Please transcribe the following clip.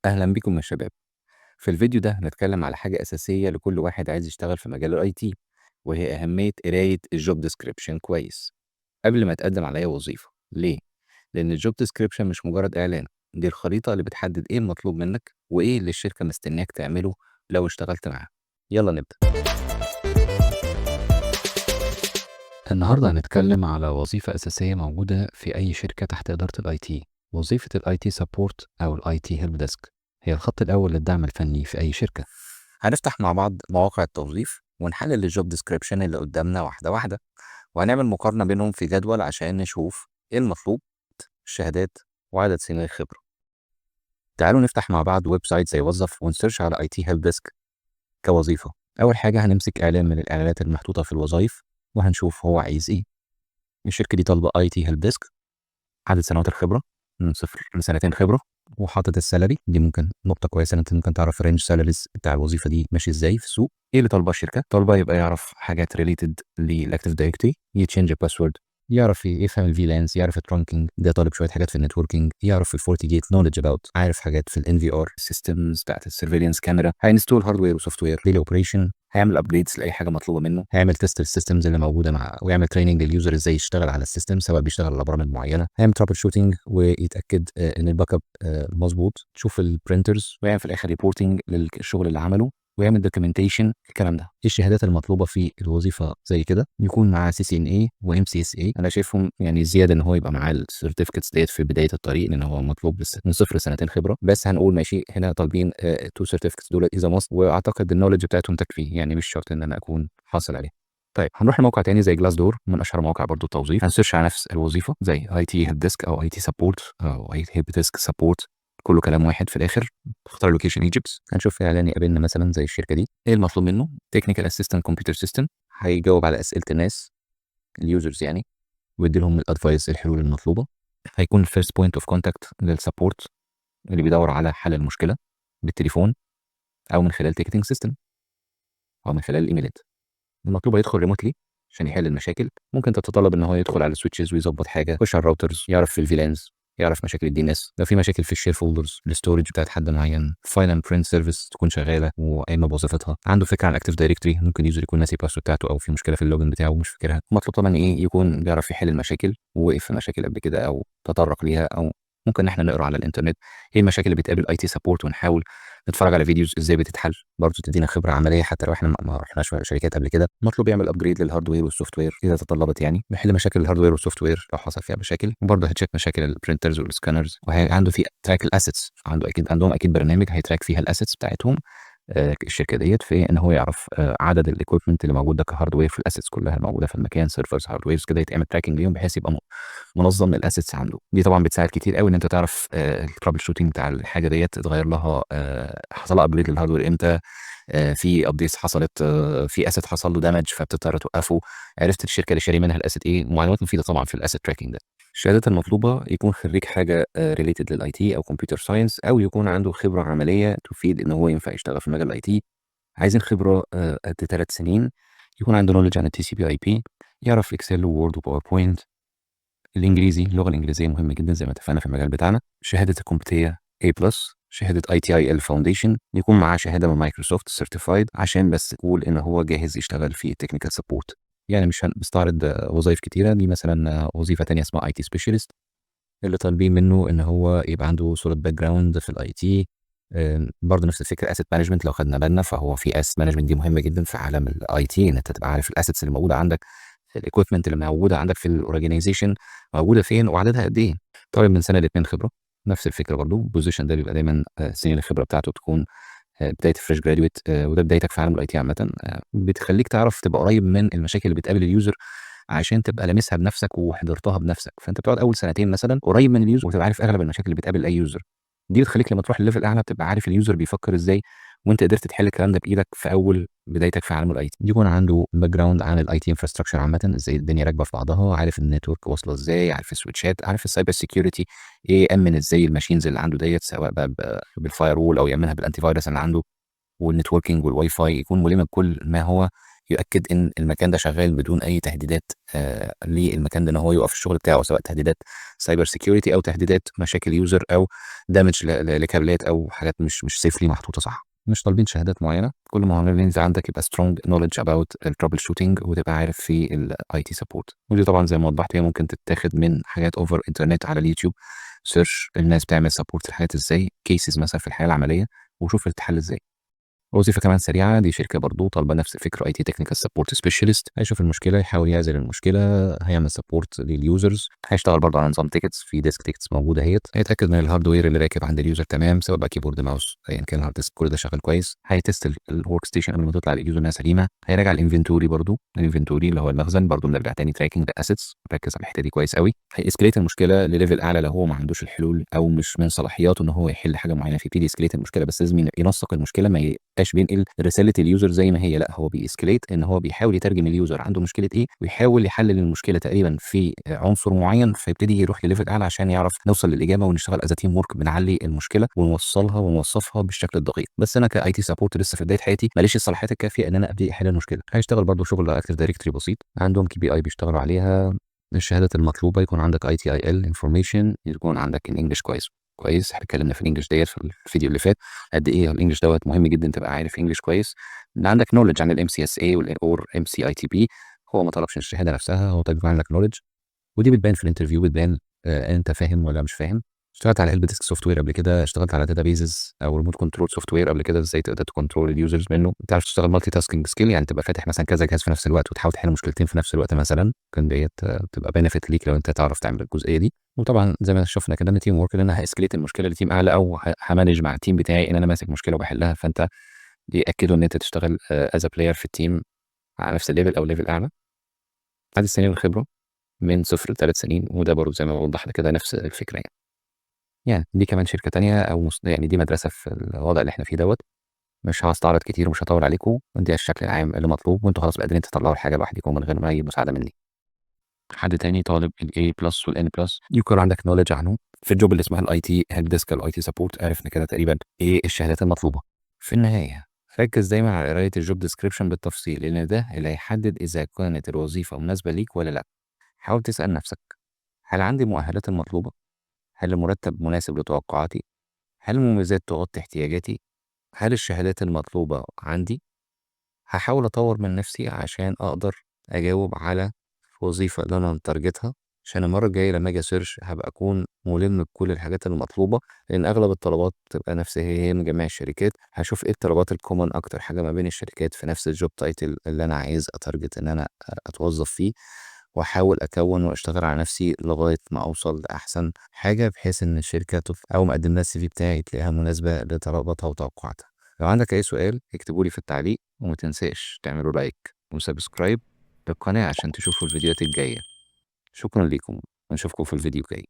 أهلا بكم يا شباب. في الفيديو ده هنتكلم على حاجة أساسية لكل واحد عايز يشتغل في مجال ال IT، وهي أهمية قراية ال job description كويس قبل ما تقدم على أي وظيفة. ليه؟ لأن ال job description مش مجرد إعلان، دي الخريطة اللي بتحدد إيه المطلوب منك وإيه اللي الشركة مستنياك تعمله لو اشتغلت معاها. يلا نبدأ. النهاردة هنتكلم على وظيفة أساسية موجودة في أي شركة تحت إدارة ال IT، وظيفة ال IT support أو ال IT help desk. هي الخط الأول للدعم الفني في أي شركة. هنفتح مع بعض مواقع التوظيف ونحلل ال job description اللي قدامنا واحدة واحدة، وهنعمل مقارنة بينهم في جدول عشان نشوف إيه المطلوب، الشهادات، وعدد سنين الخبرة. تعالوا نفتح مع بعض website زي وظف ون search على IT help desk كوظيفة. أول حاجة هنمسك إعلان من الإعلانات المحطوطة في الوظائف وهنشوف هو عايز إيه. الشركة دي طالبة IT help desk، عدد سنوات الخبرة من 0 لسنتين خبرة، وحاطط ال salary. دي ممكن نقطة كويسة إن أنت ممكن تعرف range salaries بتاع الوظيفة دي ماشي إزاي في السوق. إيه اللي طالباه الشركة؟ طالبة يبقى يعرف حاجات related لل Active Directory، ي change password، يعرف يفهم ال VLANs، يعرف ال trunking، ده طالب شوية حاجات في ال networking، يعرف ال FortiGate knowledge about، عارف حاجات في ال NVR systems بتاعت ال surveillance camera، هي install hardware و software، daily operation، هيعمل upgrades لاي حاجة مطلوبه منه، هيعمل test لل systems اللي موجودة مع، ويعمل training لل user ازاي يشتغل على ال system سواء بيشتغل على برامج معينة، هيعمل troubleshooting ويتاكد ان ال backup مظبوط، تشوف ال printers، ويعمل في الاخر reporting للشغل اللي عمله، ويعمل documentation. الكلام ده. ايه الشهادات المطلوبة في الوظيفة زي كده؟ يكون معاه CCNA و MCSA. انا شايفهم يعني زيادة ان هو يبقى معاه ال certificates ديت في بداية الطريق، لان هو مطلوب لسه من 0 لسنتين خبره، بس هنقول ماشي هنا طالبين two certificates دول as a must، واعتقد ال knowledge بتاعتهم تكفي، يعني مش شرط ان انا اكون حاصل عليه. طيب هنروح لموقع تاني زي Glassdoor، من اشهر مواقع برضو التوظيف. هن search على نفس الوظيفة زي IT help desk او IT support او IT help desk support، كله كلام واحد في الاخر. اختار location Egypt، هنشوف اعلان يقابلنا مثلا زي الشركة دي. ايه المطلوب منه؟ technical assistant computer system، هيجاوب على اسئلة الناس ال users يعني، ويدي لهم ال advice، الحلول المطلوبة. هيكون ال first point of contact لل support اللي بيدور على حل المشكلة بالتليفون او من خلال ticketing system او من خلال الايميلات. المطلوب هيدخل remotely عشان يحل المشاكل. ممكن تتطلب ان هو يدخل على ال switches ويظبط حاجة، يخش على ال routers، يعرف في ال VLANs، يعرف مشاكل ال DNS، لو في مشاكل في ال share folders، ال storage بتاعت حد معين، file and print service تكون شغالة وقايمه بوظيفتها، عنده فكرة عن Active Directory، ممكن user يكون ناسي ال password بتاعته او في مشكلة في ال login بتاعه ومش فاكرها. مطلوب طبعا ايه؟ يكون بيعرف يحل المشاكل ووقف في مشاكل قبل كده او تطرق ليها، او ممكن ان احنا نقرا على الانترنت ايه المشاكل اللي بتقابل IT support ونحاول نتفرج على videos ازاي بتتحل، برضه تدينا خبره عملية حتى لو احنا ما رحناش شركات قبل كده. مطلوب يعمل upgrade لل hardware وال software اذا تطلبت، يعني بيحل مشاكل ال hardware وال software لو حصل فيها مشاكل، وبرضه هي check مشاكل ال printers وال scanners، وعنده في track ال assets، عنده اكيد عندهم اكيد برنامج هي track فيها ال assets بتاعتهم الشركة ديت، في ان هو يعرف عدد ال equipment اللي موجودة ك hardware في ال assets كلها الموجودة في المكان، servers، hardwares كده، يتعمل tracking ليهم بحيث يبقى منظم ال assets عنده. دي طبعا بتساعد كتير قوي ان انت تعرف ال troubleshooting بتاع الحاجة ديت، اتغير لها حصل لها upgrade لل hardware امتى، في updates حصلت، في asset حصل له damage فبتضطر توقفه، عرفت الشركة اللي شاري منها ال asset ايه. معلومات مفيدة طبعا في ال asset tracking ده. الشهادات المطلوبة يكون خريج حاجة related لل IT او computer science، او يكون عنده خبره عملية تفيد ان هو ينفع يشتغل في مجال ال IT. عايزين خبره قد 3 سنين، يكون عنده knowledge عن ال TCP/IP، يعرف Excel و Word و PowerPoint. الانجليزي، اللغة الانجليزية مهمة جدا زي ما اتفقنا في المجال بتاعنا. شهادة ال CompTIA A+، شهادة ITIL Foundation، يكون معاه شهادة من Microsoft certified عشان بس تقول ان هو جاهز يشتغل في technical support. يعني مش هنستعرض وظائف كتيره. دي مثلا وظيفة تانية اسمها IT specialist، اللي طالبين منه ان هو يبقى عنده solid background في ال IT، برضه نفس الفكرة asset management. لو خدنا بالنا فهو في asset management، دي مهمة جدا في عالم ال IT، ان انت تبقى عارف ال assets اللي موجودة عندك، ال equipment اللي موجودة عندك في ال organization موجودة فين وعددها قد ايه. طالب من سنة لاثنين خبره. نفس الفكرة برضه ال position ده بيبقى دايما سنين الخبرة بتاعته تكون بداية fresh graduate، وده بدايتك في عالم ال IT عامه، بتخليك تعرف تبقى قريب من المشاكل اللي بتقابل ال user عشان تبقى لامسها بنفسك وحضرتها بنفسك. فانت بتقعد اول سنتين مثلا قريب من ال user وتبقى عارف اغلب المشاكل اللي بتقابل اي user. دي بتخليك لما تروح ل level اعلى بتبقى عارف ال user بيفكر ازاي، وانت قدرت تحل الكلام ده بايدك في اول بدايتك في عالم ال IT. يكون عنده background عن ال IT infrastructure عامه، ازاي الدنيا راكبه في بعضها، عارف ال network واصله ازاي، عارف ال switchات، عارف ال cyber security ايه، يامن ازاي ال machines اللي عنده ديت، سواء بقى بال firewall او يامنها بال antivirus اللي عنده، وال networking وال WiFi، يكون ملم بكل ما هو يؤكد ان المكان ده شغال بدون اي تهديدات للمكان ده ان هو يوقف الشغل بتاعه، سواء تهديدات cyber security او تهديدات مشاكل user او damage لكابلات او حاجات مش safely محطوطة صح. مش طالبين شهادات معينه، كل ما هو انت عندك يبقى strong knowledge about ال troubleshooting وتبقى عارف في ال IT support. ودي طبعا زي ما وضحت هي ممكن تتاخد من حاجات over internet على اليوتيوب، search الناس بتعمل support الحاجات ازاي، cases مثلا في الحياة العمليه، وشوف التحل ازاي. وظيفة كمان سريعه، دي شركة برضو طالبه نفس الفكره، IT technical support specialist. هيشوف المشكله، يحاول يعزل المشكله، هيعمل support لل users، هيشتغل برضو على نظام tickets، في desk tickets موجودة اهيت. هيتاكد من ال hardware اللي راكب عند ال user تمام، سواء بقى keyboard، mouse، ايا كان ال hard disk، كل ده شغال كويس. هي test ال workstation قبل ما تطلع لل user انها سليمه. هيراجع ال inventory برضو، ال inventory اللي هو المخزن برضو، بنرجع تاني tracking the assets، ركز على الحتة دي كويس قوي. هي escalate المشكلة ل level اعلى لو هو ما عندوش الحلول او مش من صلاحياته ان هو يحل حاجة معينه، فيبتدي ي escalate المشكله، بس لازم ينسق المشكله، ما يبقاش بينقل رسالة ال user زي ما هي، لا هو بي escalate ان هو بيحاول يترجم ال user عنده مشكلة ايه، ويحاول يحلل المشكلة تقريبا في عنصر معين، فيبتدي يروح ل level اعلى عشان يعرف نوصل للاجابه، ونشتغل as teamwork، بنعلي المشكلة ونوصلها ونوصفها بالشكل الدقيق. بس انا ك IT support لسه في بداية حياتي ماليش الصلاحيات الكافيه ان انا ابتدي احل المشكله. هيشتغل برضه شغل Active Directory بسيط، عندهم KPI بيشتغلوا عليها. الشهادات المطلوبة يكون عندك ITIL information، يكون عندك ال English كويس كويس. احنا اتكلمنا في ال English ديت في الفيديو اللي فات قد ايه ال English دوت مهم جدا، تبقى عارف English كويس، ان عندك knowledge عن الام سي اس اي اور ام سي اي تي بي. هو ما طلبش الشهادة نفسها، هو طلب يكون عندك knowledge، ودي بتبان في ال interview، بتبان انت فاهم ولا مش فاهم. اشتغلت على help desk software قبل كده، اشتغلت على databases او remote control software قبل كده، ازاي تقدر ت control ال users منه. تعرف تشتغل multitasking skill، يعني تبقى فاتح مثلا كذا جهاز في نفس الوقت وتحاول تحل مشكلتين في نفس الوقت مثلا، كان ديت تبقى benefit ليك لو انت تعرف تعمل الجزئية دي. وطبعا زي ما شفنا كده ان teamwork، ان انا ه escalate المشكلة ل team اعلى او ه manage مع ال team بتاعي ان انا ماسك مشكلة وبحلها، فانت بيأكدوا ان انت تشتغل as player في ال team على نفس ال level او level اعلى. عدد سنين الخبرة من 0 ل3 سنين، وده برضه زي ما وضحنا كده نفس الفكرة يعني. يعني دي كمان شركة تانية أو يعني دي مدرسة في الوضع اللي إحنا فيه دوّة. مش هاستعرض كتير ومش هاطوّل عليكم، دي الشكل العام اللي مطلوب، وأنتم خلاص قادرين تطلّعوا الحاجة لوحدكم من غير ما أي مساعدة منّي. حد تاني طالب الA+ والN+، يكون عندك knowledge عنهم. في ال job اللي اسمها الIT help desk أو الIT support، عرفنا كده تقريبًا إيه الشهادات المطلوبة. في النهاية ركّز دايمًا على قراية الjob description بالتفصيل، لإن ده اللي هيحدد إذا كانت الوظيفة مناسبة ليك والّا لأ. حاول تسأل نفسك: هل عندي المؤهلات المطلوبة؟ هل المرتب مناسب لتوقعاتي؟ هل المميزات تغطي احتياجاتي؟ هل الشهادات المطلوبة عندي؟ هاحاول أطوّر من نفسي عشان أقدر أجاوب على الوظيفة اللي أنا متارجتها، عشان المرّة الجاية لمّا آجي أ search هابقى أكون مُلِم بكل الحاجات المطلوبة، لإن أغلب الطلبات بتبقى نفس هي، هي من جميع الشركات. هاشوف إيه الطلبات الcommon أكتر حاجة ما بين الشركات في نفس الjob title اللي أنا عايز أ target إن أنا أتوظّف فيه، وأحاول أكوّن وأشتغل على نفسي لغاية ما أوصل لأحسن حاجة، بحيث إن الشركة أول ما أقدّم لها الCV بتاعي تلاقيها مناسبة لطلباتها وتوقعاتها. لو عندك أي سؤال اكتبه لي في التعليق، وما تنساش تعملوا like وsubscribe للقناة عشان تشوفوا الفيديوهات الجاية. شكرًا ليكم ونشوفكم في الفيديو الجاي.